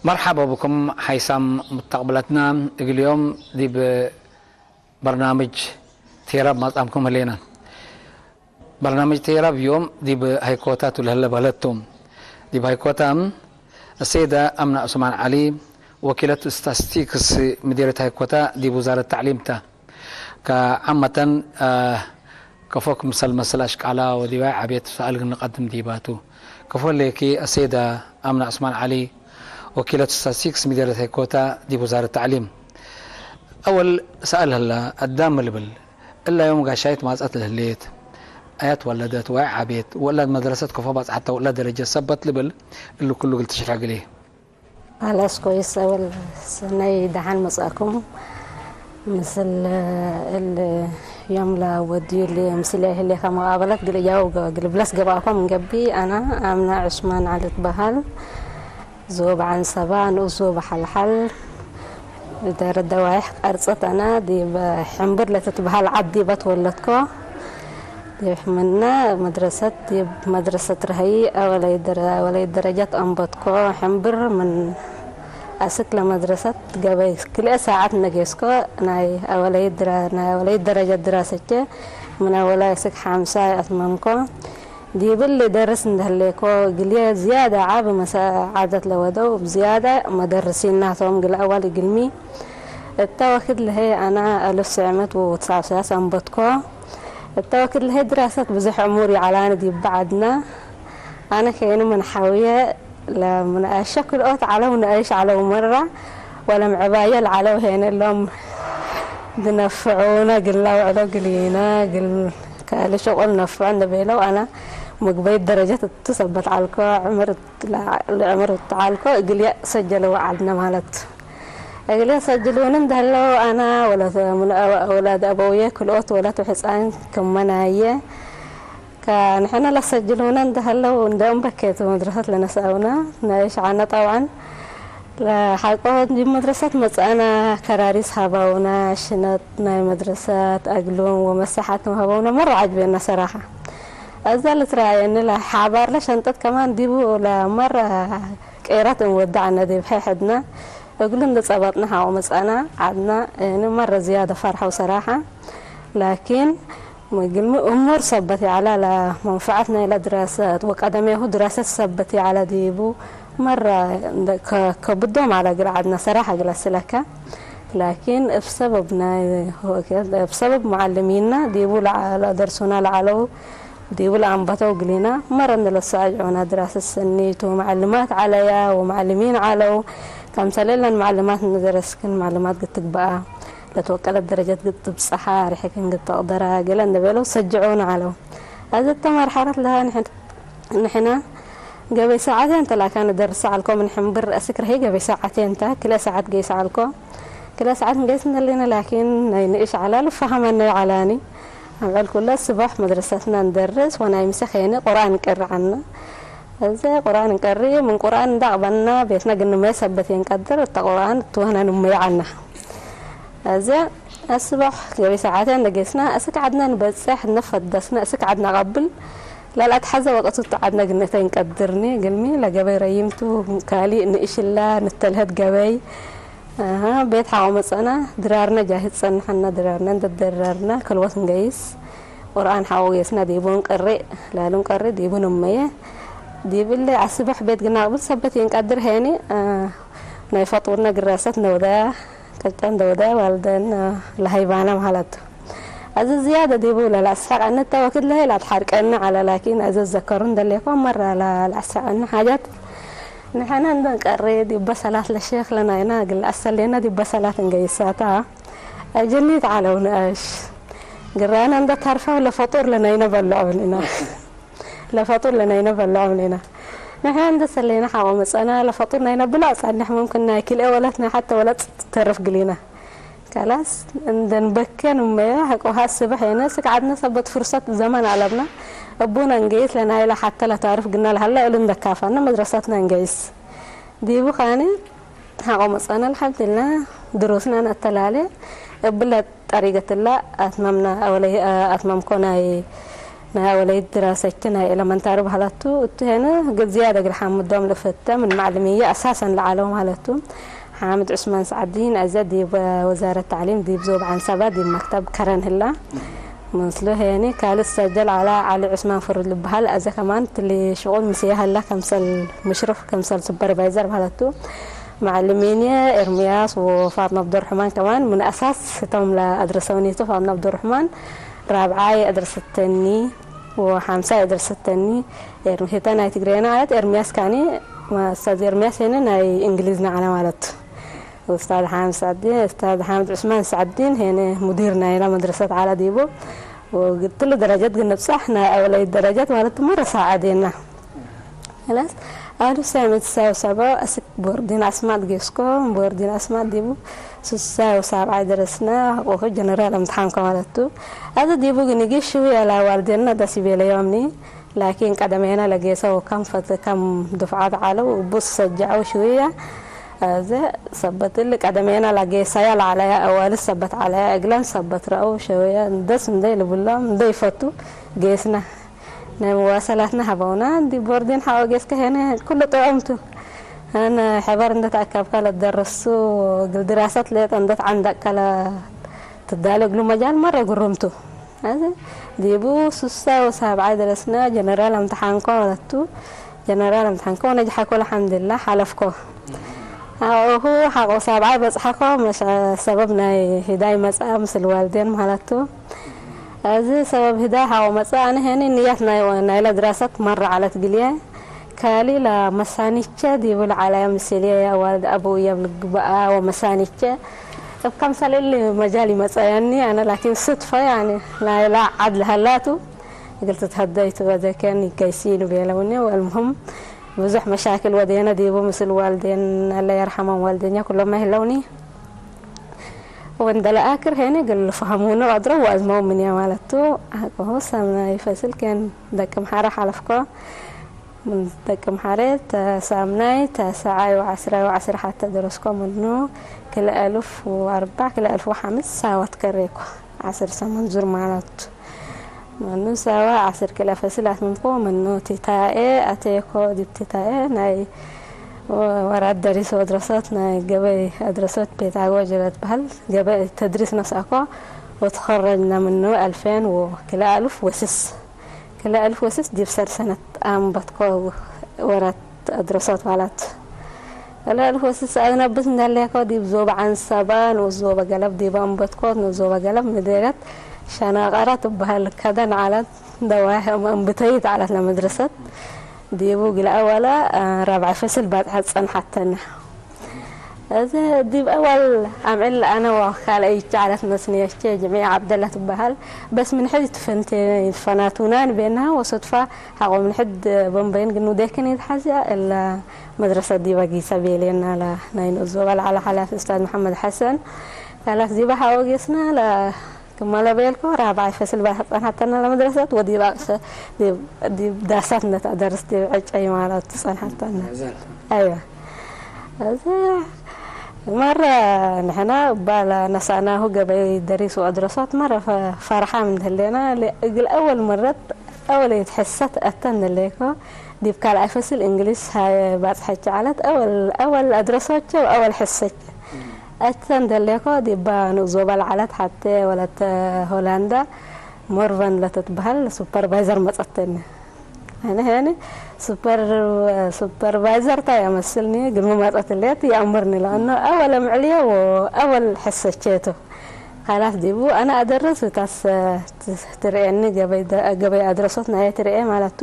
መርሓባ ብኩም ሓይሳም ሙተቅብለትና። እግል ዮም ዲብ በርናምጅ ቴራብ ማጻምኩም ህሌና። በርናምጅ ቴራብ ዮም ዲብ ሃይኮታ ቱ ለህለ በህለቱ። ዲብ ሃይኮታ እሰይዳ ኣምና ዑስማን ዓሊ ወኪለት ስታስቲክስ ምዲረት ሃይኮታ ዲብ ውዛረት ታዕሊምታ። ከዓመተን ከፎ ክምሰል መስል ኣሽቃላ ወዲባ ዓብየት ሰኣል ንቀድም ዲባቱ። ከፎ ሌኪ ኣሰይዳ ኣምና ዑስማን ዓሊ ወኪለት ስታስቲክስ ምዲረት ሃይኮታ ዲብ ውዛረት ታዕሊም። ኣወል ሰኣል ህላ ኣዳም ልብል እላ ዮም ጋሻይት ማጸት ለህሌት ኣያት ወለደት ወይ ዓብየት ወላድ መድረሰት ከፎ ባጽሓታ ወላድ ደረጀት ሰበት ልብል እሉ ኩሉ ግል ትሽርሐ ግሌ። ኣላስ ኮይስ ኣወል ሰናይ ደሓን መጻእኩም። ምስል እል ዮም ላ ወዲዩ ል ምስል ህሌካ መቃበለት ግል ያው ግል ብለስ ገባእኮም እንገቢ። ኣና ኣምና ዑስማን ዓሊ ትበሃል። ዞባ ዓንሰባ ንኡስ ዞባ ሓልሓል ደረ ደዋይሕ ቀርጸት ኣና ዲብ ሕምብር ለትትበሃል ዓዲ በት ወለድኮ። ዲብ ሕምና መድረሰት ዲብ መድረሰት ረሀይ ኣወለይ ደረ-፣ ኣወለይ ደረጃት ኣንበትኮ። ሕምብር ምን ኣስክ ለመድረሰት ገበይ ክልኤ ሰዓት ነጌስኮ። ናይ ኣወለይ ድራ-፣ ናይ ኣወለይ ደረጃት ድራሰቼ ምን ኣወላይ ኣስክ ሓምሳ ኣትመምኮ። ዲብል ደርስ እንደህሌኮ ግልየ ዝያዳ ዓብ መሰዓደት ለወደው ብዝያዳ መደርሲን ናቶም ግል ኣዋል ግልሚ። እታ ወክድ ለሀይ ኣና ኣልፍ ስዕመት ወትሳብሳያስ ኣንበትኮ። እታ ወክድ ለሀይ ድራሰት ብዙሕ ዕሙር ይዓላኒ ዲብ ዓድና። ኣነ ከይኑ ምን ሓውየ ለምን ኣሸክልኦት ዓለው ንኣይሽ ዓለው መራ ወለም ዕባየ ለዓለው ሄነ ሎም ድነፍዑነ ግላ ውዕሎ ግልይነ ግል ካልእ ሸቆል ነፍዑ እንደቤለው ኣና ምግበይ ደረጀት እትሰበት ዓልኮ ዕምር ለዕምር እትዓልኮ እግልየ ሰጀለው ዓድነ ማለት እግልየ ሰጅሉን እንደህለው ኣና ወለት ምን ኣወ-፣ ወላድ ኣበውየ ክልኦት ወለት ሕፃን ክመናየ ከንሕነ ለሰጅሉነ እንደህለው እንደ እምበኬት መድረሰት ለነሳውና ናይ ሸዓነ ጠብዓን ለሓቆ እንዲ መድረሰት መጻእና ከራሪስ ሃባውና ሽነት ናይ መድረሰት ኣግሉን ወመሳሓት ሃባውና መራ ዓጅቤና ሰራሓ። እዛ ልትረኣየኒ ለሓባር ለሸንጠት ከማን ዲቡ ለመራ ቀይራት እንወዳዕነ ዲብ ሕሕድና እግሉ እንደ ጸባጥና ሓቆ መጻእና ዓድና እኒ መራ ዝያደ ፈርሐው ሰራሓ። ላኪን ምግልሚ እሙር ሰበት ይዓላ ለመንፈዓት ናይ ለድራሰት ወቀደሜሁ ድራሰት ሰበት ይዓላ ዲቡ መራ እንደ ከ-፣ ከብዶም ዓላ ግል ዓድና ሰራሓ ግላ ስለካ። ላኪን እብ ሰበብ ናይ እብ ሰበብ መዓልሚና ዲቡ ለዓ-፣ ለደርሱና ለዓለው ዲቡ ለአንበተው ግሊና መረ እንደ ለሳጅዑና ድራሰት ሰኒቱ መዓልማት ዓለያ ወመዓልሚን ዓለው። ከምሰሌለን መዓልማት እንደ ደረስክን መዓልማት ግትግበኣ ለትወቀለት ደረጀት ግትብጸሓ ርሕክን ግተቕደራ ገለ እንደ ቤለው ሰጅዑና ዓለው። ኣዘ ተመርሓረት ለሃ ንሕን-፣ ንሕና ገበይ ሰዓት እንተ ላካ ንደርስ ዓልኮ ምን ሕምብር እስክ ረሄ ገበይ ሰዓት እንተ ክለ ሰዓት ገይስ ዓልኮ። ክለ ሰዓት ንገይስ እንደሌና ላኪን ናይ ንእሽ ዓላ ልፋሃመና ይዓላኒ። ኣብ ዕልኩለ ስባሕ መድረሰትና እንደርስ ወናይ ምሰ ኸየኒ ቁርኣን ንቀሪ ዓና። እዚ ቁርኣን ንቀሪ ምን ቁርኣን እንዳቕበልና ቤትና ግንመየ ሰበት የንቀድር እተ ቁርኣን እትወህና ንመየ ዓና። እዚ ኣስባሕ ገበይ ሰዓት እንደገይስና እስክ ዓድና ንበጽሕ ነፈደስና እስክ ዓድና ቀብል ላልኣት ሓዘ ወቀቱ ዓድና ግነተ ይንቀድርኒ ግልሚ ለገበይ ረይምቱ ካሊ ንእሽላ ንተልሀት ገበይ ኣሃ፣ ቤት ሓቆ መጸና ድራርነ ጃሂዝ ጸንሐና ድራርነ እንደደራርና ከልወት ንገይስ ቁርኣን ሓቆ ገይስና ዲቡን ቅሪ ላሉን ቅሪ ዲቡን እመየ ዲብለ ኣስበሕ ቤት ግና ቅብል ሰበት የንቀድር ሄኒ አ፣ ናይ ፈጡርነ ግራሰት ነውዳ ቅጫ እንደውዳ ዋልደን አ፣ ለሃይባና ማለቱ። ኣዚ ዝያደ ዲቡ ለላስሐቅ ኣነተ ወክድ ለሄ ላትሓርቀና ዓላ ላኪን ኣዚ ዘከሩ እንደሌኮ መራ ላ-፣ ላስሐቀና ሓጃት ንሕና እንደንቀሪ ዲበ ሰላት ለሼክ ለናይና ግል ኣሰሌና ዲበ ሰላት እንገይሳታ። ኣጀኒት ዓለው ንኣሽ። ግራና እንደ ታርፋው ለፈጡር ለናይነ በልዖን ኢና። ለፈጡር ለናይነ በልዖን ኢና። ንሕና እንደ ሰሌና ሓቆ መጸና ለፈጡር ናይነ ብልዖ ጸንሕ ሙምክን ናይ ክልኤ ወለት ናይ ሓተ ወለት ተርፍ ግሊና። ከላስ እንደን በከን እመያ ሐቆሃ ስብሕ የነ ስክ ዓድነ ሰበት ፍርሰት ዘመን ኣለብና። እቡና እንገይስ ለናይላ ሓተ ለታርፍ ግና ለሃላ እሉ እንደካፋና መድረሰትና እንገይስ። ዲቡ ኻኒ ሓቆ መጸና ኣልሓምዱሊላህ ድሩስና ነተላሌ እብለ ጠሪገትላ ኣትመምና ኣወለይ ኣትመምኮ ናይ ናይ ወለይት ድራሰች ናይ ኤለመንታሪ ባህላቱ እቱ ሄነ ግዝያ ደግል ሓምዶም ልፍተ ምን ማዕልምየ ኣሳሰን ለዓለው ማለቱ ሓምድ ዑስማን ሰዓዲ ናይዘ ዲብ ወዛረት ታዕሊም ዲብ ዞብ ዓንሰባ ዲብ መክተብ ከረን ህላ። ምስሉ ሄኒ ካልስ ሰጀል ዓላ ዓሊ ዑስማን ፍሩድ ልበሃል። ኣዘ ከማን ትሊ ሽቁል ምስየ ሀላ ከምሰል ሙሽርፍ ከምሰል ሱፐርቫይዘር ማለቱ። ማዕልሚን ኤርሚያስ ወፋጥና ኣብዱርሕማን ከማን ምን ኣሳስ እቶም ለኣድረሰውኒቱ ፋጥና ኣብዱርሕማን ራብዓይ ኣድረሰተኒ ወሓምሳ ኣድረሰተኒ። ሄተ ናይ ትግሬና ዓለት ኤርሚያስ ካኒ ኡስታዝ ኤርሚያስ ሄነ ናይ እንግሊዝና ዓለ ማለቱ። ኡስታዝ ሓምድ ሰዓዲ ኡስታዝ ሓምድ ዑስማን ሰዓዲን ሄነ ሙዲር ናይና መድረሰት ዓላ ዲቡ። ወግትሉ ደረጀት ግን ንብጻሕ ናይ ኣውለይ ደረጀት ማለት መረ ሰዓዲና። خلاص ኣዱ ሳመት ሳው ሰባ ኣስክ ቦርዲን ኣስማት ጌስኮ ቦርዲን ኣስማት ዲቡ። ስሳ ወሳብዓይ ደረስና። ቆኹ ጀነራል ኣምትሓንኮ ማለቱ። ኣዚ ዲቡ ግን ጊ ሽው ያላ ዋልዴና ደስ ይቤለ ዮምኒ። ላኪን ቀደሜና ለጌሰው ከም ፈት ከም ድፍዓት ዓለው ቡስ ሰጃው ሽውያ። ኣዘ ሰበት እል ቀደሜና ለጌሳያ ለዓለያ ኣዋልስ ሰበት ዓለያ እግለን ሰበት ረአው ሸውያ። ደስ እንደ ልብሎም እንደ ይፈቱ ጌስና። ናይ መዋሰላትና ሃበውና እንዲ ቦርዲን ሓወ ጌስከ ሄነ ኩሉ ጥዑምቱ። ኣነ ሕበር እንደተኣከብካ ለደረሱ ግል ድራሰት ሌጠ እንደት ዓንዳቅካ ትዳለ እግሉ መጃል መረ ግሩምቱ። ኣዘ ዲቡ ስሳ ወሳብዓይ ደረስና። ጀነራል ኣምትሓንኮ ማለቱ። ጀነራል ኣምትሓንኮ ነጅሓኮ ለሓምድላ ሓለፍኮ። ኣሁ ሓቆ ሳብዓይ በጽሓኮ መሽ ሰበብ ናይ ሂዳይ መጻ ምስል ዋልዴን ማለቱ። ኣዚ ሰበብ ሂዳይ ሓቆ መጻ ኣነ ሄኒ ንያት ናይ ናይላ ድራሰት መራ ዓለት ግልየ። ካሊ ለመሳኒቸ ዲቡ ለዓላያ ምስልየ ዋልድ ኣቡ እያብ ልግበኣ ወመሳኒቸ እብ ከምሰል እሊ መጃል ይመጸያኒ ኣነ ላኪን ስድፈ ያኒ ናይላ ዓድ ለሀላቱ እግል ትትሀደይቱ በዘከን ይገይሲኑ ቤለውኒ። ወልምህም ብዙሕ መሻክል ወዴነ ዲቡ ምስል ዋልዴን ኣለ የርሐመን ዋልዴኛ ኩሎም ኣይህለውኒ። ወንደለ ኣክር ሄነ ግል ፈሀሙኑ ቀድሮ ወአዝመው ምንያ ማለቱ። አቆሆ ሰምና ይፈስል ከን ደቅም ሐረ ሐለፍኮ። ምን ደቅም ሐረ ተሳምናይ ተሰዓይ ወዐስራይ ወዐስር ሐተ ደረስኮ ምኑ ክልኤ እልፍ ወአርባዕ ክልኤ እልፍ ወሐምስ ሳወት ከሬኮ። ዐስር ሰመን ዙር ማለቱ። ምኑ ሳዋ ዐስር ክልኤ ፈስል አትምምኮ ምኑ ቲታኤ አቴኮ ዲብ ቲታኤ ናይ ወራት ደሪስ ወድረሶት ናይ ገበይ አድረሶት ፔታጎጂ ለትበሃል ገበይ ተድሪስ ነስአኮ ወትኸረጅና ምኑ አልፌን ወክልኤ እልፍ ወስስ። ክልኤ እልፍ ወስስ ዲብ ሰድ ሰነት አምበትኮ ወራት አድረሶት ማለት። ክልኤ እልፍ ወስስ አዝነብት እንደሌኮ ዲብ ዞበ ዐንሰባ ንኡስ ዞበ ገለብ ዲብ አምበትኮት ንኡስ ዞበ ገለብ ምዴረት ሸናቀራ ትበሃል ከደን ዓለት ደዋህ አምብተይት ዓለት ለመድረሰት ዲቡ ግልአ ወላ ራብዓይ ፈስል ባጽሐት ጸንሐተነ። እዚ ዲብ አዋል አምዕል አነ ወካልአይ ይቻለት መስንየቼ ጅምዒ ዓብደላ ትበሃል። በስ ምን ሕድ ትፈንቴ ፈናቱናን ቤና ወሰድፋ ሐቆ ምን ሕድ ቦምበይን ግን ውዴክን ይትሓዝያ እላ መድረሰ ዲባ ጊሳ ቤሌና ላ ናይ ንኡስ ዞባ ለዓለ ሓላፊ ኡስታዝ መሐመድ ሐሰን ካላት ዲባ ሐቆ ጌስና ላ ክመለ ቤልኮ ራብዓይ ፈስል ባሕር ጸንሐተና ለመድረሰት ወዲብ አቅሰ ዲብ ዳሳት ነታ ደርስ ዲብ ዕጨይ ማለት ጸንሐተና። አይዋ። እዚ መረ ንሕና እባ ለነሳእናሁ ገበይ ደሪስ ወአድረሶት መረ ፈ-፣ ፈርሓ ምን ህሌና ለ-፣ እግል አወል መረት አወል የትሐሰት አተን ንሌኮ ዲብ ካልኣይ ፈስል እንግሊዝ ሃየ ባጽሐች ዓለት አወል፣ አወል አድረሶቸ ወአወል ሐሰች። አተን ደሌኮ ዲባ ንኡስ ዞባ ለዓለት ሐቴ ወለት ሆላንዳ ሞርቨን ለትትበሃል ሱፐርቫይዘር መጸተኒ። አነ ሄኒ ሱፐር-፣ ሱፐርቫይዘር ታ የመስልኒ ግን መማጸት ሌት የአምርኒ ለአኖ አወል አምዕልየ ወአወል ሐሰቼቱ። ካላት ዲቡ አነ አደርስ ታስ ትርኤኒ ገበይ ደ-፣ ገበይ አድረሶት ናየ ትርኤ ማለቱ።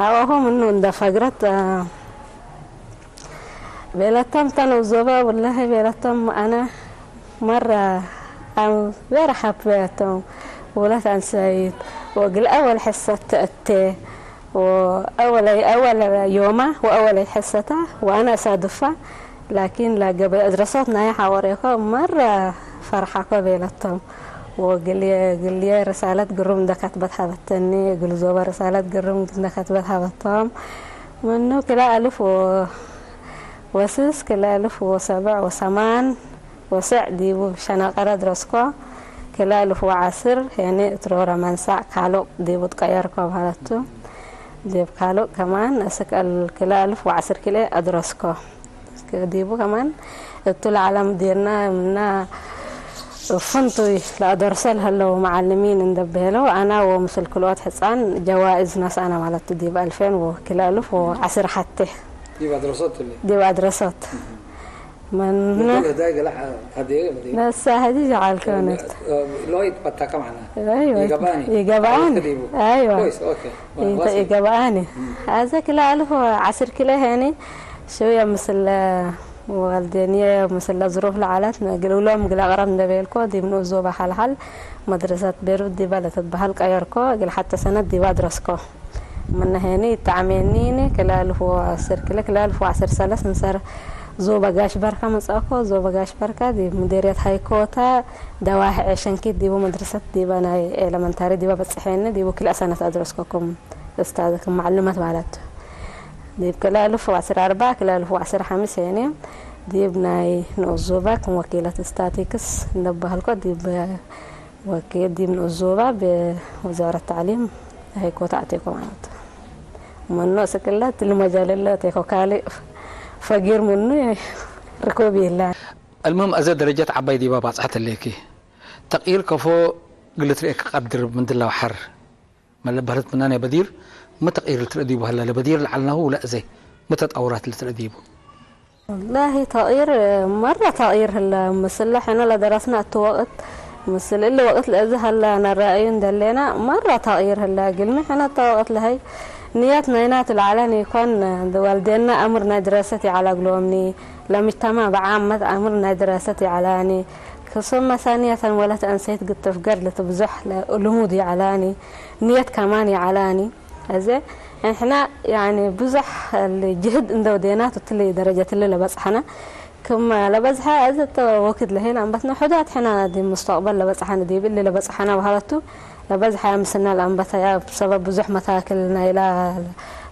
አወሆ ምኑ እንደ ፈግረት ቤለቶም ተን ዞባ ወላሂ ቤለቶም አነ መራ አም ቬሪ ሃፒ ቤለቶም ውለት አንሰይት ወግል አወል ሕሰት ተእቴ ወአወለይ አወል ዮማ ወአወለይ ሕሰታ ወአነ አሳድፋ ላኪን ላገበ እድረሶት ናይ ሐወሬኮ መራ ፈርሓኮ ቤለቶም ወግልየ ግልየ ርሳለት ግሩም እንደከትበት ሀበተኒ እግል ዞባ ርሳለት ግሩም እንደከትበት ሀበቶም ምኑ ክላ አልፍ ወ-፣ ወስስ ክልተ አልፍ ወሰብዕ ወሰማን ወስዕ ዲቡ ሸነቀረ ድረስኮ። ክላልፍ ወዓስር ሄኒ እትሮረ መንሳዕ ካሎቅ ዲቡ ትቀየርኮ ማለቱ። ዲብ ካሎቅ ከማን እስክ ክላልፍ ወዓስር ኪሎ ኣድረስኮ። ዲቡ ከማን እቱ ለዓላ ምዲርና ምና ፍንቱይ ለኣደርሰ ለሀለው መዓልሚን እንደብሄለው ኣና ወምስል ክልኦት ሕፃን ጀዋእዝ ነስኣና ማለቱ ዲብ ኣልፌን ወክልኣልፍ ወዓስር ሓቴ ዲብ ኣድረሶት ትብሊ? ዲብ ኣድረሶት። መን ነሳ ህጂ ጀዓል ከውነት። ይገባኒ። ይገባኒ። ኣዘ ክላ ኣልፍ ዓስር ኪሎ ሄኒ ሽውየ ምስለ ዋልደንየ ምስለ ዝሩፍ ለዓላት ግልውሎም ግል ኣቕረብ እንደበልኮ ዲብ ንኡስ ዞባ ሓልሓል መድረሰት ቤሩት ዲባ ለተትበሃል ቀየርኮ። ግል ሓተ ሰነት ዲባ ድረስኮ። ምነ ሄኒ ይጣዕሜኒ ክላልፍ ዓስር ኪሎ ክላልፍ ዓስር ሰለስ እንሰር ዞባ ጋሽ በርካ መጻእኮ። ዞባ ጋሽ በርካ ዲብ ምዴርየት ሃይኮታ ደዋህ ሸንኪት ዲቡ መድረሰት ዲባ ናይ ኤለመንታሪ ዲባ በጽሐኒ ዲቡ ክልአ ሰነት ኣድረስኮኩም እስታዝ ክም ማዕልመት ማለት ዲብ ክላልፍ ዓስር ኣርባ ክላልፍ ዓስር ሓምስ ሄኒ ዲብ ናይ ንኡስ ዞባ ክም ወኪለት ስታቲክስ እንደባህልኮ ዲብ ወኪል ዲብ ንኡስ ዞባ ብወዛረት ታዕሊም ሃይኮታ ኣቴኮ ማለት መኖ ስቅለት ልመጃለለ ቴኮ ካልእ ፈጊር ምኑ ርኮብ የላ። المهم እዘ ደረጀት ዓባይ ዲባ ባጽሐት እሌኪ ተቕይር ከፎ ግልትርኤ ክቐድር ምንድላው ሓር መለበህረት ምናን በዲር ም ተቕይር ልትርእ ዲቡ ሀላ ለበዲር ለዓልናሁ ውላ እዘ ም ተጣውራት ልትርእ ዲቡ። والله ተቕይር መራ ተቕይር ህላ ምስላ ሕነ ለደረስና እቲ ወቕት ምስል እሊ ወቕት ለእዚ ሀላ ነራእዩ እንደሌና መራ ተቕይር ህላ ግልሚ ሕነ እታ ወቕት ለሀይ ንየት ናይና ትልዓለን ይኮን ዋልዴና ኣምር ናይ ድረሰት ይዓላግሎምኒ ለምጅተማ ብዓመት ኣምር ናይ ድረሰት ይዓላኒ ክሱም መሳንየተን ወለት ኣንሰይት ግጥፍ ገር ልትብዙሕ ልሙድ ይዓላኒ ንየት ከማን ይዓላኒ። እዚ ንሕና ያኒ ብዙሕ ጅህድ እንደው ዴናት ትል ደረጃ ትል ለበጽሐና ክም ለበዝሐ እዚ ወክድ ለሄን ኣንበትና ሕዳት ሕና ዲ ሙስተቅበል ለበጽሐና ዲ ብል ለበጽሐና ባህለቱ ለበዝሐ ምስና ለኣንበታ ያ ሰበብ ብዙሕ መታክል ናይላ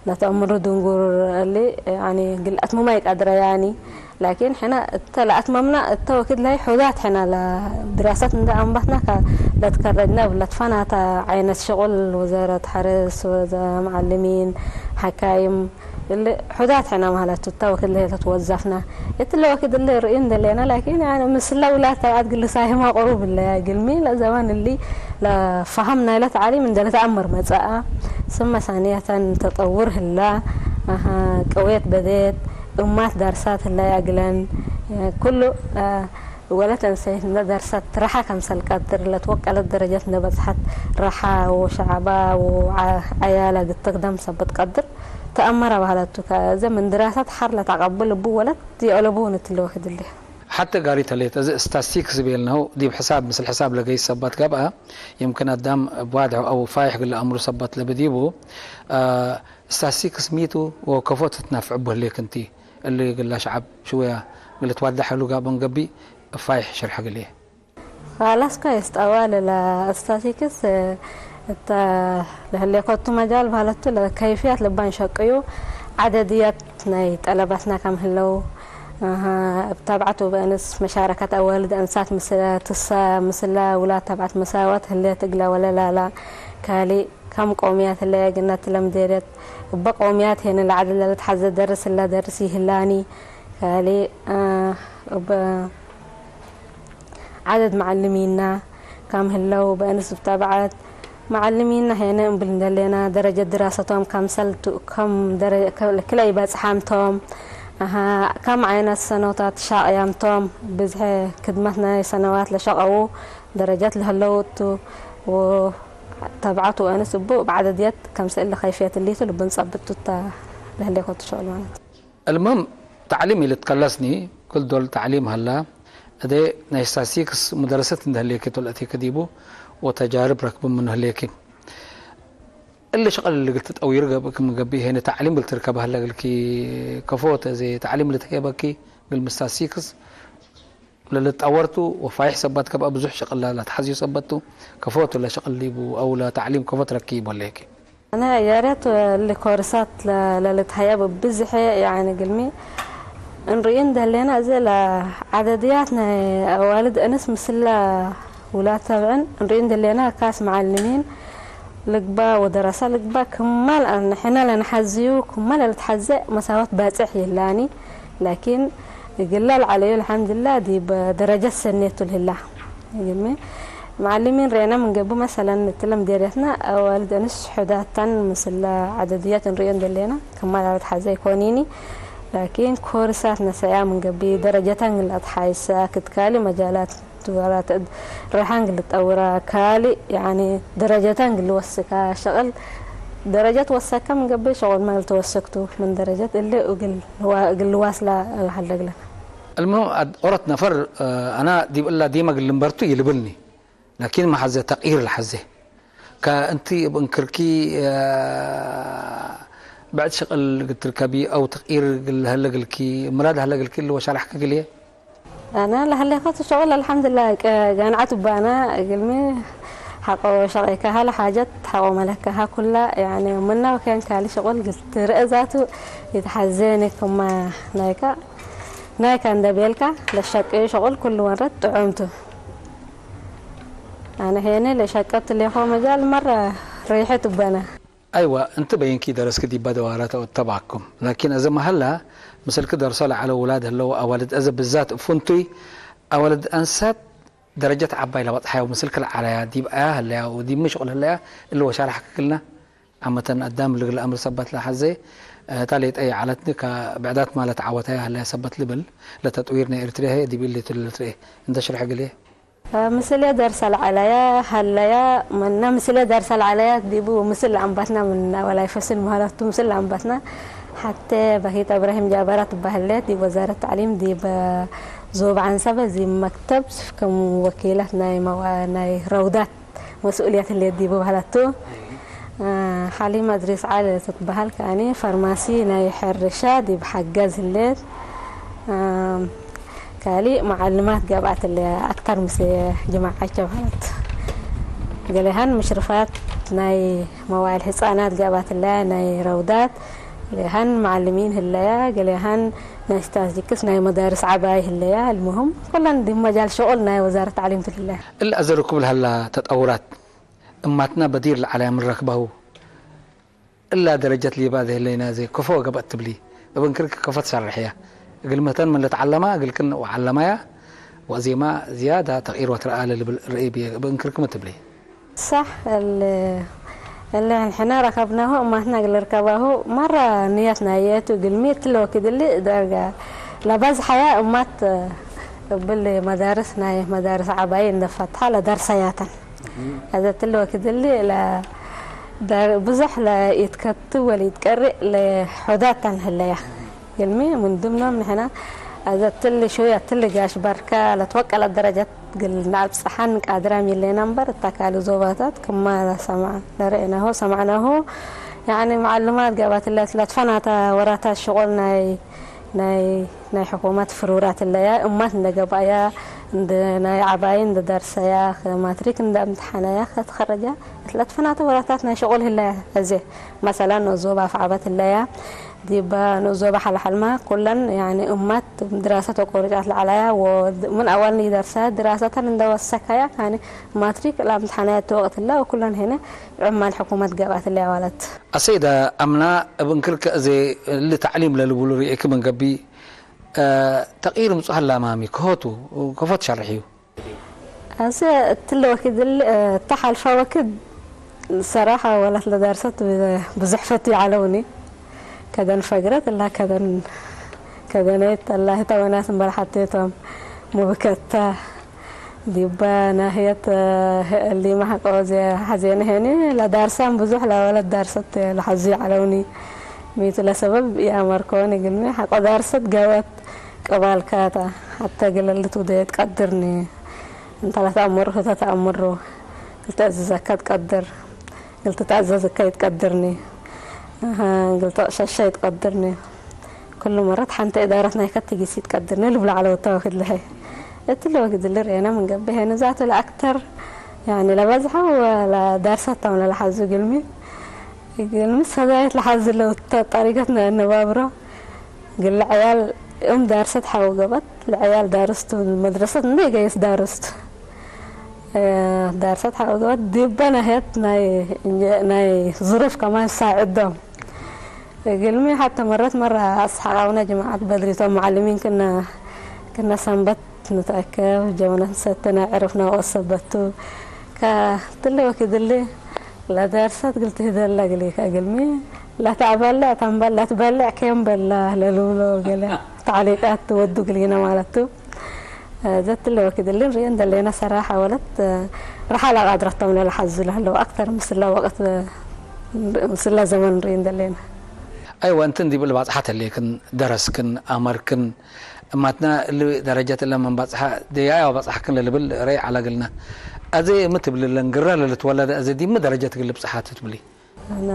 ለተእምሩ ድንጉር እሊ ያኒ ግልአት ሙማይ ቀድረ ያኒ ላኪን ሕና እተ ለኣትመምና እተ ወክድ ለሀይ ሑዳት ሕና ለድራሰት እንደ ኣንባትና ለትከረጅና ለትፈናታ ዓይነት ሽቁል ወዘረት ሐርስ ወዘ መዓልሚን ሐካይም እሊ ሑዳት ሕና ማለት እተ ወክድ ለሀይ ለትወዘፍና እቲ ለወክድ እሊ ርኢ እንደለና ላኪን ምስለ ውላት ተብዓት ግልሳይማ ቁሩብ እለ ግልሚ ለዘመን እሊ ለፋሃም ናይለ ተዓሊም እንደ ለተኣምር መጸኣ ስመ ሳንያተን ተጠውር ህላ ቅውየት በደየት እማት ዳርሳት ህላያ ግለን ኩሉ ወለት እንሰይት እንደ ደርሰት ትረሓ ከምሰል ቀድር ለትወቀለት ደረጀት እንደ በጽሐት ረሓ ወሸዓባ ወዓያላ ግተግደም ሰበት ቀድር ተኣመረ ባህለቱ ከዘ ምን ድራሳት ሓር ለተቀብል እቡ ወለት የዕለቡ ንትለወ ክድልያ። ሓተ ጋሪ ተሌት እዚ ስታስቲክስ ዝበልናሁ ዲብ ሕሳብ ምስል ሕሳብ ለገይስ ሰባት ገብኣ የምክን ኣዳም ብዋድሑ ኣው ፋይሕ ግለ ኣምሩ ሰባት ለብዲቡ ስታስቲክስ ሚቱ ወከፎ ትትናፍዕ ቦህሌክ እንቲ እሊ ግላ ሸዓብ ሽወያ ግለ ትዋዳሕ እሉ ጋቦን ገቢ ፋይሕ ሽርሐ ግልየ። ኻላስ ኳይስ ጠዋል ለስታቲክስ እታ ለህሌኮቱ መጃል ባህለቱ ለከይፍያት ልባን ሸቅዩ ዓደድያት ናይ ጠለባትና ከም ህለው እብ ታብዓት ወበእንስ መሻረከት ኣዋልድ ኣንሳት ምስለ ትሳ ምስለ ውላድ ታብዓት መሳወት ህሌት እግለ ወለላላ ካሊ ከም ቆውምያት ህለየ ግነት ለምዴደት እበ ቆውምያት ሄነ ለዓደድ ለልትሓዘ ደርስ እለ ደርስ ይህላኒ ካሊ እበ ዓደድ መዓልሚና ከም ህለው በእንስ ብተብዓት መዓልሚና ሄነ እምብል እንደሌና ደረጀት ድራሰቶም ከምሰል ከም ክለ ይበጽሓምቶም ከም ዓይነት ሰኖታት ሻቅያምቶም ብዝሐ ክድመት ናይ ሰነዋት ለሸቀዉ ደረጀት ለህለው እቱ ተብዓት ወእንስ እቡ ብዓደድየት ከምሰል ለኸይፍየት እሊቱ ልብን ጸብጥቱ ለህሌኮ ትሸቅል ማለት المهم تعليم إلى تكلسني كل دول تعليم هلا أدي نايستاسيكس مدرسة عند هليك تول أتيك ديبو وتجارب ركب من هليك اللي شغل اللي قلت تطوير قبك من قبي هنا تعليم قلت ركب هلا قلكي كفوت زي تعليم اللي تهيبكي قل مستاسيكس ለልትጠወርቱ ወፋይሕ ሰባት ከብኣ ብዙሕ ሸቕል ላትሓዝዩ ጸበቱ ከፎቱ ለሸቕል ሊቡ ኣው ለተዕሊም ከፎት ረኪቡ ኣለኪ። ኣነ ያሬት እሊ ኮርሳት ለልትሃያ ብብዝሐ ያኒ ግልሚ እንርእዩ እንደሌና እዚ ለዓደድያት ናይ ኣዋልድ እንስ ምስላ ውላድ ተብዕን ንሪኦ እንደለና ካስ መዓልሚን ልግባ ወደረሳ ልግባ ክማል ንሕና ለንሓዝዩ ክማል ለትሓዘ መሳወት ባጽሕ የላኒ። ላኪን ግላል ዓለዩ ኣልሓምዱላ ዲ በደረጃት ሰኔቱ ልህላ። ግሚ መዓልሚን ርኤና ምንገቡ መሰለን እትለም ዴርያትና ኣዋልድ ኣንስ ሕዳታን ምስላ ዓደድያት ንሪኦ እንደለና ክማል ለትሓዘ ይኮኒኒ። ላኪን ኮርሳት ነሰያ ምንገቢ ደረጃታን ግላት ሓይሳ ክትካሊ መጃላት ርሓን ግልጠውራ ካልእ ያኒ ደረጃታን ግልወስካ ሸቕል ደረጃት ወሰካ ምንገበይ ሸቕል ማል ተወሰክቱ ምን ደረጃት እለ እግል እግል ዋስላ ሀለግለ። المهم ኦረት ነፈር ኣና ዲብ እላ ዲመ ግልንበርቱ ይልብልኒ ላኪን መሓዘ ተቕይር ለሓዘ ከእንቲ እብ እንክርኪ ብዕድ ሸቕል ግትርከቢ ኣው ተቕይር ግልሀለ ግልኪ ምራድ ሀለ ግልኪ እልወ ሻርሕኪ ግልየ ኣነ ለሀሌኸቱ ሸቁል ኣልሓምዱላ ጋንዓት ባና እግልሚ ሓቆ ሸቀይካሃ ለሓጀት ሓቆ መለካሃ ኩላ ያኒ ምናው ከን ካሊ ሸቁል ግልትርእ ዛቱ ይትሓዘኒ ክማ ናይካ ናይካ እንደቤልካ ለሸቀዩ ሸቁል ኩሉ ወረት ጥዑምቱ ኣነ ሄነ ለሸቀት ሌኾ መጃል መረ ሪሕት ባና ኣይዋ እንቲ በይንኪ ደረስኪ ዲባ ደዋራ ተባኩም ላኪን እዘ መሀላ ምስልኪ ደርሶ ለዐለ ውላድ ህለው ኣዋልድ እዘ ብዛት እፉንቱይ ኣዋልድ ኣንሳት ደረጀት ዓባይ ለበፅሓዮ ምስልኪ ለዓለያ ዲብ ኣያ ህለያ ወዲብ ምሽቁል ህለያ እሊ ወሻራሕ ክክልና ዓመተን ኣዳም ልግል ኣምር ሰበት ለሐዘ እታ ሌጠ የዓለትኒ ብዕዳት ማለት ዓወታያ ህለያ ሰበት ልብል ለተጥዊር ናይ ኤርትሪያ ዲብ እሊ ትልልትርኤ እንተ ሽርሕ ግልየ ምስልየ ደርሰ ለዐለያ ሀለያ መና ምስልየ ደርሰ ለዐለያ ዲቡ ምስል ለአንበትና ምና ወላይ ፈስል መሀለቱ ምስል ለአንበትና ሐቴ በሂት እብራሂም ጃበራ ትበሀለት ዲብ ወዛረት ተዕሊም ዲብ ዞብ ዐንሰበ ዚ መክተብ ከም ወኪለት ናይ ረውዳት መስኡልየት ህሌት ዲቡ በሀለቱ። ሓሊማ እድሪስ ዓሊ ትትበሃል ከኣኒ ፋርማሲ ናይ ሕርሻ ዲብ ሓገዝ ህሌት። ካሊእ መዓልማት ገብኣት እለ ኣክታር ምስ ጅማዓቸው ሀለት ገሌሃን ምሽርፋት ናይ መዋዕል ህፃናት ገብኣት እለ ናይ ረውዳት ገሌሃን መዓልሚን ህለያ ገሌሃን ናይ ስታስቲክስ ናይ መዳርስ ዓባይ ህለያ المهم ኩለን ዲ መጃል ሸቁል ናይ ወዛረት ታዕሊም ትልለ እለ ኣዘርኩብ ለሀላ ተጠውራት እማትና በዲር ለዓለያ ምን ረክበሁ እላ ደረጀት ሊባ ዘይለይና ዘይ ከፎ ገበእ ትብሊ እብ እንክርኪ ከፎ ትሰርሕ እያ እግል መተን ምን ለትዓለማ እግልክን ወዓለማያ ወእዜማ ዝያዳ ተቂር ወትረኣ ለልብል ርእይ ብየ እብ እንክርኪ ምን ትብሊ። صح اللي اللي نحنا ركبناه أماتنا قال ركبه مرة نيتنا ياتو قلميت لو كده اللي درجة لبز حياة أمات قبل مدارسنا مدارس عباية ندفتها لدرسياتنا هذا تلو كده اللي لا دار بزح لا يتكتب ولا يتقرئ لحداتنا هليا يلمي من ضمنهم نحنا هذا تل شوية تل جاش بركة لتوكل الدرجة ግል ንኣብጽሓን ቃድራም የለና እምበር እታ ካልእ ዞባታት ከማ ሰማዕ ለርእናሁ ሰማዕናሁ ያኒ መዓልማት ገባትለት ለትፈናታ ወራታት ሽቆል ናይ ናይ ናይ ሕኩመት ፍሩራት ለያ እማት እንደገባያ ናይ ዓባይ እንደደርሰያ ማትሪክ እንደምትሓነያ ከተኸረጃ ለትፈናታ ወራታት ናይ ሽቆል ህለያ እዜ መሰላ ንዞባ ፍዓበት ለያ ዲባ ንኡዞ ባሓልሓልማ ኩለን ያኒ እማት ድራሰት ወቆርጫት ለዓላያ ወምን ኣዋል ንይደርሳ ድራሰተን እንደወሰካያ ካኒ ማትሪክ ላምትሓናያ ተወቅትላ ወኩለን ሄነ ዕማል ሕኩመት ገባት ለያ ዋለት። ኣሰይዳ ኣምና እብ እንክርከ እዜ እሊ ተዕሊም ለልቡሉ ርኤኪ ምን ገቢ ተቂር ምጹ ሀላ ማሚ ክሆቱ ከፎት ሸርሕ እዩ። ኣሰ እትለ ወኪድ እተ ሓልፋ ወክድ ሰራሓ ወላት ለዳርሰት ብዙሕ ፈትዩ ዓለውኒ ከደን ፈግረት እላ ከደን ከደነይት እላ ህተ ወናስ እምበል ሓቴቶም ሙብከታ ዲባ ናህየት እሊ ማሕቆ ሐዜነ ሄኒ ለዳርሳን ብዙሕ ለወለት ዳርሰት ለሓዙ ዓለውኒ ሚቱ ለሰበብ ያመርኮኒ ግልሚ ሓቆ ዳርሰት ገወት ቅባልካታ ሓተ ግለልት ውደየት ቀድርኒ እንተ ለተኣምሩ ህተ ተኣምሩ ግልተ እዝዘካ ትቀድር ግልተ ተኣዘዝካ ይትቀድርኒ ግልተ ሸሻ ይትቀድርኒ ኩሉ መረት ሓንተ እዳረት ናይካ ትጊስ ይትቀድርኒ ልብሎ ዓለወታ ወክድ ልሀይ እቲ ለወግድ ልርእና ምንገብሀ ንዛቱ ለኣክተር ያኒ ለበዝሐው ለዳርሳታም ለለሓዙ ግልሚ ግልሚ ሰዛየት ለሓዙ ለውታ ጣሪገት ነነባብሮ ግለ ዕያል እም ዳርሰት ሓወገበት ለዕያል ዳርስቱ መድረሰት እንደ ገየስ ዳርስቱ ዳርሳት ሓወገወት ዲበ ናሄት ናይ ናይ ዙሩፍ ከማን ሳዕዶም እግልሚ ሓተ መረት መራ ኣስሓቃውና ጀማዓት በድሪቶም መዓልሚን ክና ክና ሰንበት ንትኣከብ ጀመነት ሰተና ዕርፍና ወሰበቱ ከትለ ወኪድሊ ለዳርሳት ግልቲ ህደላ ግሊ ከግልሚ ላተኣበልዕ ተንበል ላትበልዕ ከየንበላ ለልብሎ ገለ ተዓሊቃት ትወዱ ግልጊና ማለቱ ዘትለ ወኪድልን ርእየን ደለና ሰራሓ ወለት ረሓላ ቃድረቶም ለለሓዙ ለህለው ኣክተር ምስላ ወቅት ምስላ ዘመን ርእየን ደለና። ኣይወ እንትን ዲብል ባጽሓት ህሌክን ደረስክን ኣመርክን እማትና እሊ ደረጀት እለ መንባጽሓ ደያያ ባጽሓክን ለልብል ረይ ዓላግልና። ኣዘ ምትብልለን ግራ ለልትወለደ ኣዘ ዲም ደረጀት ግልብ ጽሓት ትብሊ። ኣነ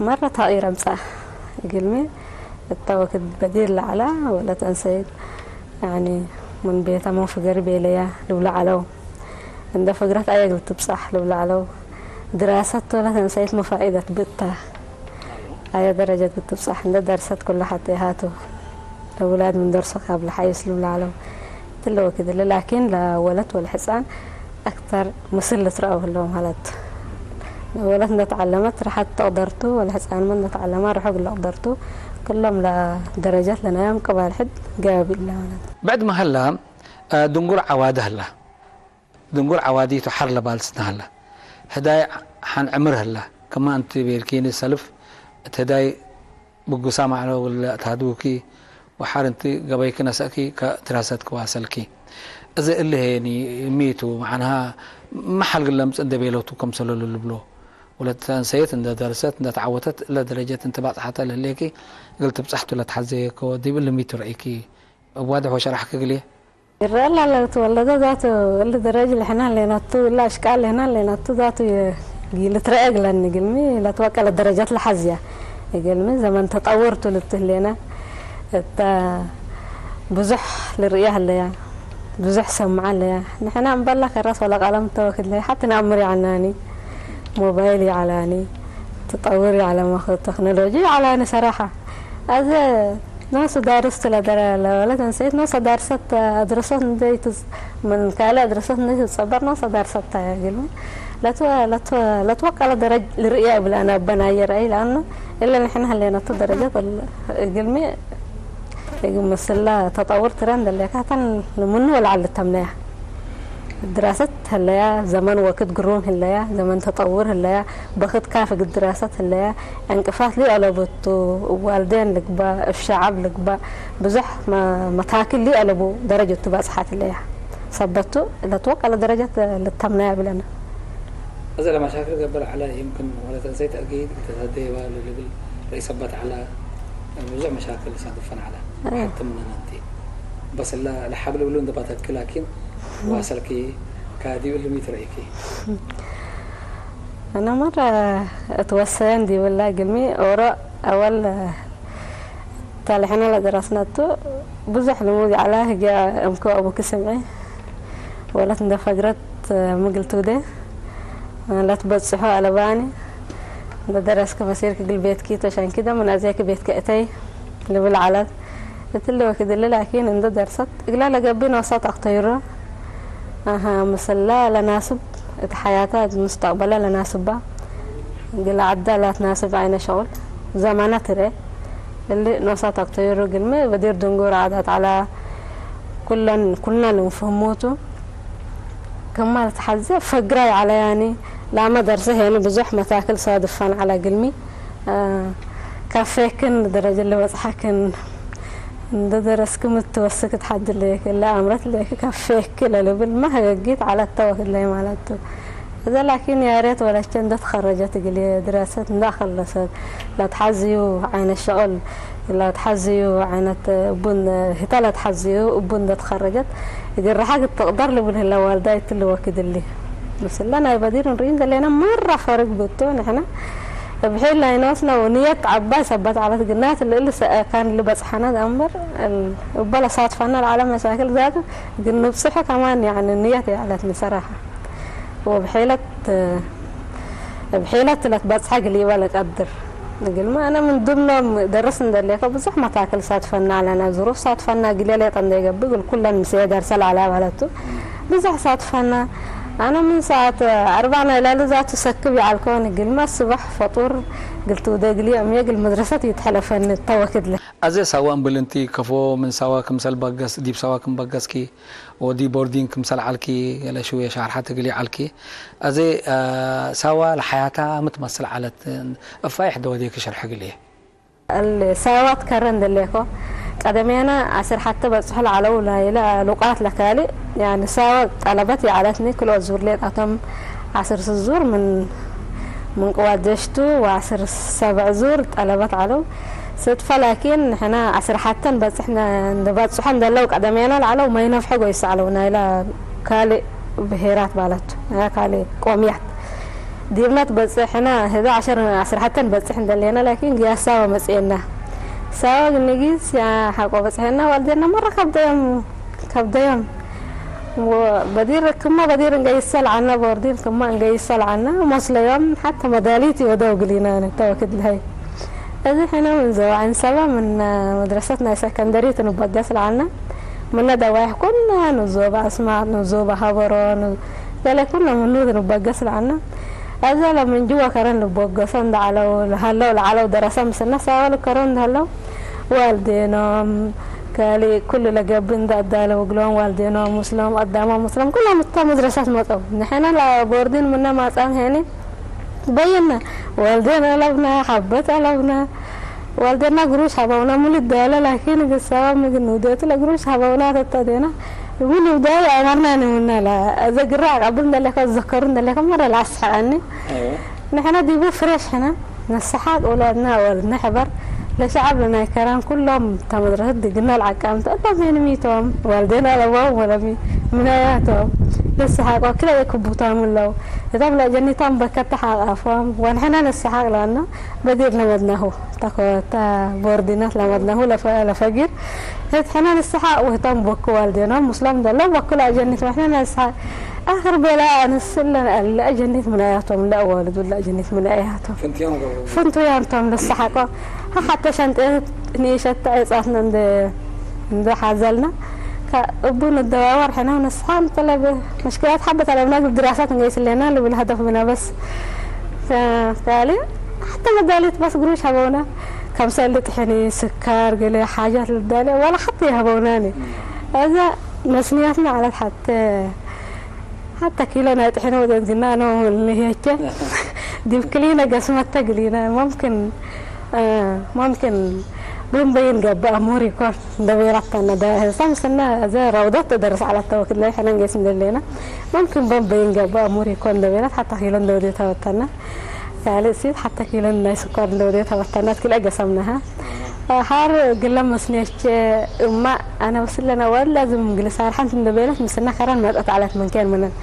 መረ ታቂረ ምጻ ግልሚ እታ ወክድ በዲር ለዓላ ወለት ኣንሰይድ ያኒ ምን ቤታ ምን ፍገሪ ቤለያ ልብላ ዓለው እንደ ፍግረት ኣየ ግልትብጻሕ ልብላ ዓለው ድራሰት ወለት ኣንሰይት መፋኢደት ብእታ ኣየ ደረጀት ግትብጻሕ እንደ ደርሰት ኩሉ ሓተ ይሃቱ ለውላድ ምን ደርሶ ካብ ለሓይስ ልብላ ዓለው ትለ ወክድ እለ ላኪን ለወለት ወለሕጻን ኣክተር ምስል ልትረአው ህለው ማለት ወለት እንደተዓለመት ርሓት ተቕደርቱ ወለሕጻንመ እንደተዓለማ ርሑግ ለቕደርቱ ክሎም ለደረጃት ለናዮም ቅባል ሕድ ጋብ ኢላ ማለት። ብዕድ መሀላ ድንጉር ዓዋዲ ህላ ድንጉር ዓዋዲ ቱ ሓር ለባልስና ህላ ህዳይ ሓን ዕምር ህላ ከማ እንቲ ቤልኪኒ ሰልፍ እቲ ህዳይ ብጉሳ ማዕሎ ውለ ታድውኪ ወሓር እንቲ ገበይኪ ነሰእኪ ከድራሰት ክዋሰልኪ። እዚ እልሄኒ ሚቱ መዓንሃ መሓል ግለምጽ እንደ ቤለቱ ከምሰለሉ ልብሎ። ወለት ተንሰየት እንደ ደርሰት እንደ ተዓወተት እለ ደረጀት እንቲ ባጽሓተ ለህሌኪ እግል ትብጻሕቱ ለትሓዘየኮ ዲብ እሊ ሚቱ ረኢኪ። እብ ዋድሕ ወሸራሕኪ እግልየ። ይረአላ ለትወለደ ዛቱ እሊ ደረጅ ልሕና ሌናቱ እላ እሽቃል ልህና ሌናቱ ዛቱ ልትረአ እግለኒ ግልሚ ለትወቀለ ደረጃት ለሓዝያ እግልሚ ዘመን ተጠወርቱ ልትህሌና እታ ብዙሕ ልርእያ ህለያ ብዙሕ ሰምዓ ኣለያ ንሕና እምበላ ከራስ ወላ ቃለም ተወክድ ለያ ሓቲ ንኣምር ይዓናኒ ሞባይል ይዓላኒ ትጠውር ይዓለማ ቴክኖሎጂ ይዓላኒ ሰራሓ ኣዘ ናሱ ዳርስ ትለደረ ለበለት እንሰይት ናሳ ዳርሰት ኣድረሶት እንደይ ምን ካልእ ኣድረሶት እንደይ ትጸበር ናሳ ዳርሰት ታያ ግልሚ ለትወቀለ ደረጅ ልርእያ ይብል ኣነ ኣበናየ ረአይ ለኣኑ እለ ንሕና ህለናቱ ደረጃ ግልሚ ምስላ ተጠውር ትረን ደለካ ተን ምኑ ወልዓል ልተምነያ ድራሰት ህለያ ዘመን ወክድ ግሩም ህለያ ዘመን ተጠውር ህለያ በክት ካፍ እግል ድራሰት ህለያ ዕንቅፋት ሊኦለቡ እቱ እብ ዋልዴን ልግባእ እብ ሸዓብ ልግባእ ብዙሕ መታክል ሊኦለቡ ደረጀቱ ባጽሓት ህለያ ሰበቱ ለትወቀለ ደረጀት ልተምነያ ብለና። እዚ ለመሻክል ገብር ዓላ ይምክን ወለተንሰይ ተእጊድ ተተደይባ ልብል ርእይ ሰበት ዓላ ብዙሕ መሻክል ሳድፈን ዓላ ሓቲ ምነን ኣንቲ በስላ ለሓብል ብሉ እንደ ባተክል ላኪን ዋሰልኪ ካዲኡ ልሚ ትረኢኪ። ኣነ መረ እትወሰየን ዲብላ ግልሚ ኦሮ ኣወል ታልሕና ለደረስናቱ ብዙሕ ልሙድ ዓላ ህጊያ እምኮ ኣቡኪ ስምዒ ወለት እንደ ፈግረት ምግል ትውደ ለትበጽሖ ኣለባኒ እንደ ደረስኪ መሲርኪ ግል ቤትኪ ተሸንኪ ደም ናዘይኪ ቤትኪ እተይ ልብል ዓላት እትሊ ወኪድሊ ላኪን እንደ ደርሰት እግላ ለገቢ ነውሳት ኣክተይሮ ኣሃ ምስላ ለናስብ እቲ ሓያታ ሙስተቅበላ ለናስባ ግላ ዓዳ ላትናስብ ዓይነ ሸቁል ዘማና ትርኤ እሊ ነውሳት ኣክተይሮ ግልሚ በዲር ድንጉር ዓዳት ዓላ ኩለን ኩልና ንፍህሞቱ ከማል ተሓዘ ፈግራ ይዓለያኒ ላማ ደርሰ ሄኒ ብዙሕ መታክል ሳድፋን ዓላ ግልሚ ካፌክን ደረጀ ለበጽሓክን እንደ ደረስክ ምትወስክ ትሓድለየክ እላ ኣምረት ለክ ካፌክ ለልብል ማ ህገጊት ዓላ ተወክለይ ማለቱ እዛ ላኪን ያሬት ወለቸ እንደ ተኸረጀት ግልየ ድረሰት እንደ ኣኸለሰት ለትሓዝዩ ዓይነ ሸቕል ለትሓዝዩ ዓይነት ቡን ህታ ለትሓዝዩ ቡን እንደ ተኸረጀት እግር ረሓግ ትቕደር ልብል ህላ ዋልዳ ይትልወኪ ድሊ ምስላ ናይ በዲር ንርኢ እንደሌና መራ ፈርግ ብቶ ንሕና ብሒል ናይ ነወስና ንየት ዓባይ ሰበት ዓለት ግናት ልእል ካን ልበጽሓና ዳንበር እበለ ሳትፋና ለዓለም መሻክል ዛቱ ግን ንብጽሑ ከማን ያኒ ንየት ያለት ንሰራሓ ወብሒለት ብሒለት ለትበጽሐ ግሊባ ለቀድር ግልማ ኣነ ምን ድምኖም ደርስ እንደሌከ ብዙሕ መታክል ሳትፈና ኣለና ዙሩፍ ሳትፈና ግሌ ሌጠ እንደይገብእ ግል ኩለን ምስየ ደርሰ ለዓላ ማለቱ ብዙሕ ሳትፈና ኣነ ምን ሰዓት ኣርባዕ ናይ ላሉ ዛቱ ሰክብ ይዓልኮን ግልማ ስባሕ ፈጡር ግልቱ ደግሊ እምየ ግል መድረሰት ይትሐለፈን ተወክድለ። ኣዘ ሳዋን ብልንቲ ከፎ ምን ሳዋ ክምሰል በገስ ዲብ ሳዋ ክም በገስኪ ወዲ ቦርዲን ክምሰል ዓልኪ ገለ ሽው የሻርሓ ትግሊ ዓልኪ። ኣዘ ሳዋ ለሐያታ ምትመስል ዓለት እፋ ይሕደ ወዴ ክሸርሐ ግልየ። ሳዋ ትከረን ደሌኮ ቀደሜና ዓስር ሐተ በጽሑ ለዓለው ላይለ ሉቃት ለካሊ። ያን ሳዋ ጠለበት የዓለትኒ ክልኦት ዙር ሌጣቶም ዓስር ስዙር ምን ምን ቅዋት ጀሽቱ ወዓስር ሰብዕ ዙር ጠለበት ዓለው። ስድፈ ላኪን ንሕና ዓስር ሐተን በጽሕና እንደ በጽሖ እንደለው ቀደሜና ለዓለው ማይነፍሐ ጎይስ ዓለው ናይላ ካልእ ብሄራት ማለት ካልእ ቆምያት ዲብና ትበጽሕ ሕና ህዳ ዓሸር ዓስር ሐተን በጽሕ እንደሌና ላኪን ግያሳዋ መጽኤና ሳዋ ንጊስ ሓቆ በጽሐና ዋልዴና መራ ካብደዮም ካብደዮም በዲር ክማ በዲር እንገይሰል ዓና ቦርዲን ክማ እንገይሰል ዓና መስለዮም ሓታ መዳሊት ይወደው ግሊና ነተወክድ ለሀይ እዚ ሕና ምን ዘዋ ዕንሰባ ምን መድረሰት ናይ ሰከንደሪ ትንበገስ ለዓና ምነ ደዋይሕ ኩና ንዞባ ኣስማት ንዞባ ሃበሮ ገለ ኩና ምኑ ትንበገስ ለዓና። ኣዛ ለምን ጅዋ ከረን ልቦገሶ እንዳዓለው ለሃለው ለዓለው ደረሰ ምስና ሳወል ከረን እንዳሃለው ዋልዴኖም ካሊ ኩሉ ለገብ እንዳዳለው ግሎም ዋልዴኖም ሙስሎም ኣዳማ ሙስሎም ኩሎም እታ መድረሳት መጠው ንሕና ለቦርዲን ምነ ማጻም ሄኒ በየና ዋልዴና ኣለብና ሓበት ኣለብና ዋልዴና ግሩሽ ሃበውና ሙሉ ዳለ ላኪን ግሳባ ምግን ውደቱ ለግሩሽ ሃበውና ተተዴና ሙሉ ዳለ ኣማርና ንምና ላ ዘግራ ቀብል እንደለካ ዘከሩ እንደለካ መረ ላስሐኒ ንሕና ዲቡ ፍሬሽ ሕና ነስሓቅ ወላድና ወልድና ሕበር ለሸዓብ ለናይ ከራን ኩሎም ተመድረሰት ድግና ለዓቃምተ እሎም ሄንሚቶም ዋልዴና ኣለዎም ወለሚ ምናያቶም ለስሓቅ ወክለ ክቡታም ለው እቶም ለጀኒቶም በከተ ሓቃፎም ወንሕና ነስሓቅ ለና በዲር ለመድናሁ ተኮታ ቦርዲናት ለመድናሁ ለፈጊር ህት ሕና ነስሓቅ ወህቶም ቦኩ ዋልዴኖም ሙስሎም ደሎ ቦኩ ለጀኒት ወሕና ነስሓቅ ኣኽር ቤላ ኣንስለን ለጀኒት ምናያቶም ለወልዱ ለጀኒት ምናያቶም ፍንቱ ያንቶም ለስሓቆ ሓተ ሸንጤ ንሸተ ዕጻትና እንደ እንደ ሓዘልና እቡ ንደዋወር ሕና ነስሓ እንተለ መሽክላት ሓበት ኣለብና ግል ድራሳት እንገይስለና ልብል ሀደፍ ብና በስ ካሊ ሓተ መዳሊት በስ ግሩሽ ሀበውና ከም ሰልጥ ሕኒ ስካር ገለ ሓጃት ልዳለ ዋላ ሓተ ይሀበውናኒ እዛ መስንያትና ዓለት ሓተ ሓታ ኪሎ ናይ ጥሕነ ወደት ግና ነው ንሄቸ ዲብ ክሊነ ገስመተ ግሊነ ممكن ممكن بمبين قبا أموري كون دبيرتنا ده سام سنة زي روضات تدرس على التوكل لا حنا نقيس ندلينا ممكن بمبين قبا أموري كون دبيرت حتى كيلو ندودي توتنا يعني سيد حتى كيلو ناي سكر ندودي توتنا كل أقسمناها ሓር ግለ መስኔቼ እማ ኣነ ወስለና ወላ ዝም ግልሳር ሓንቲ እንደበለት ምስና ከራን መጠት ዓለት መንከን ምንን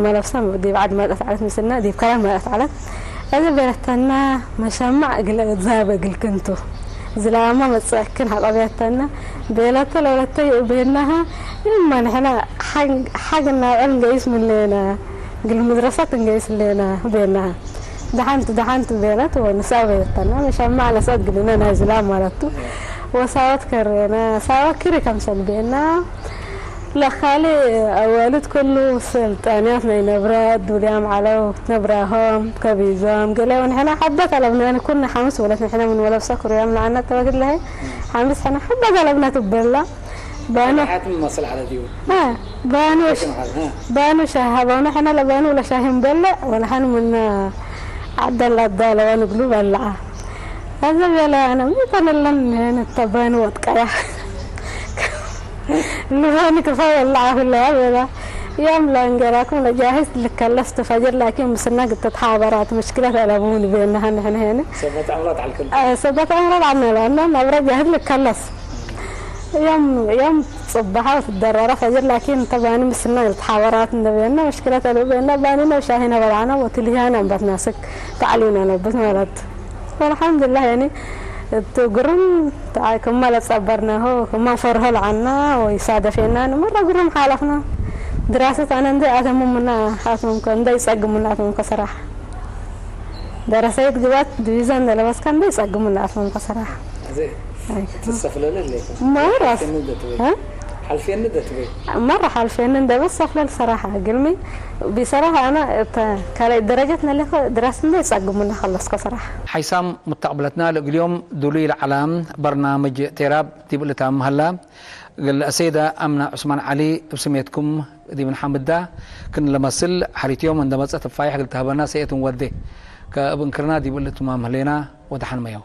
መለብሳ ዲብ ዓድ መጠት ዓለት ምስና ዲብ ከራን መጠት ዓለት እዚ በለተና መሸማዕ ግለ ዛበ ግልክንቱ ዝላማ መጸክን ሓቀበተና በለተ ለወለተ ይእበናሃ እማ ንሕና ሓግና ዕል ገይስ ምንሌና ግል ምድረሰት እንገይስ ሌና ቤናሃ ደሓንቲ ደሓንቲ ቤላት ወንሳብ የተና መሸማዕ ለሰት ግልና ናይ ዝላም ማለቱ ወሳወት ከሬና ሳወ ክሪ ከምሰል ቤና ለኻሊ ኣዋልድ ኩሉ ስልጣንያት ናይ ነብረ ዱልያም ዓለው ነብራሆም ከቢዞም ገለ ወንሕና ሓበት ኣለብና ኩና ሓምስ ወለት ንሕና ምን ወለብሰ ክሩያም ንዓና ተወግድ ለሀይ ሓምስ ሕና ሓበት ኣለብና ትበላ ባኖ ሓትም መስል ዓለት እዩ ባኖ ባኖ ሻሃ ባኖ ሕና ለባኖ ለሻሂም በለ ወለሓን ምና ዓደል ኣዳለዋ ንግሉ በላዓ። ኣዘ ቤላ ኣነ ምንተነለን ንተባን ወጥቀያ ንባኒ ክፋ ወላዓ ሁለያ ቤላ ያም ለእንገራኩም ለጃሂዝ ልከለስ ትፈጅር ላኪን ምስና ግተት ሓበራት ምሽክለት ኣለቡን ቤናሃ ንሕን ሄነ ሰበት ኣምራት ዓልከል ሰበት ኣምራት ዓልነላ እና ናብረ ጃሂዝ ልከለስ يوم يوم صباحا وتدرر فجر لكن طبعا مسنا التحاورات ندبينا مشكلة لو بينا بانينا وشاهينا بلعنا وتلهينا بتناسك تعلينا نبت مرات والحمد لله يعني تقرن تعاكم ما لتصبرناه كما فرهل عنا ويصادفنا مرة قرن حالفنا دراسة أنا ندي أتمم منا أتمم كن دي سقم منا أتمم كسرح دراسة قبات دويزان دلبس كان دي سقم منا أتمم كسرح زي أي. تستفلل لك ما راس كنودة توي. ها ሓልፌኒ ዶ ትብል? مرة حالفين ده بس أفلل صراحة قلمي بصراحة أنا كالي درجة نلقى دراسنا يصقمونا خلص صراحة. ሓይሳም ሙታቕብለትና ልእግልዮም ዱሉይ ለዓላ በርናምጅ ቴራብ ዲብልታ መሃላ ግል ኣሰይዳ ኣምና ዑስማን ዓሊ ብስሜትኩም ዲብን ሓምዳ ክንለመስል ሓሪትዮም እንደመጸ ትፋይሕ ግልተሃበና ሰየትን ወዴ ከእብንክርና ዲብልትማ ምህሌና ወደሓንመዮ።